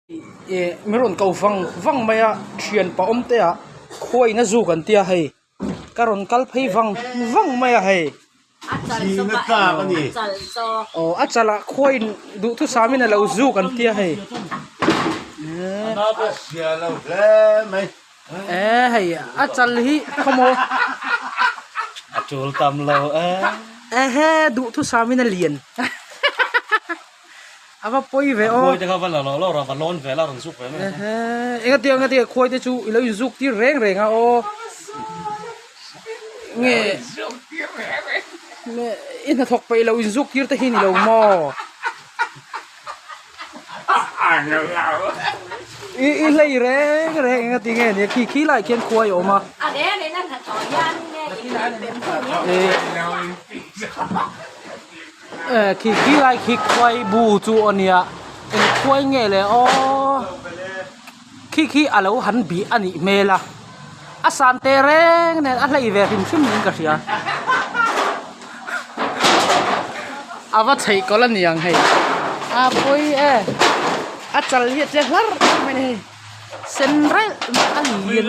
Ih min rawn ko vang vang mai a thian pa awm te ah khuain a zuk an tia hei ka rawn kal phei vang vang mai a hei aw a chalah khuain duhthusam in a lo zuk an tia hei eh hei a chal hi khawmaw a tul tam lo e ehe duhthusam in a lian. A va pawi ve aw. Khuai te kha va la lo lo ra va lawn ve la rawn zuk ve mai. Ehe enga tia enga tia khuai te chu i lo in zuk tir reng reng a aw. Nge nge i hnathawk peih lo in zuk tir te hi ni lo maw. I i hlei reng reng enga ti nge nia khi khi lai khian khuai a awm a. Eh khi khi lai khi khuai bu chu a nia eng khuai nge le aw khi khi a lo han bih a nih hmel a a san teh reng nen a hlei ve hrim hrim niin ka hria a va chheih kawlh a niang hei a pawi e a chal hi a che hlar mai a ni hei sen reuh mai a lian.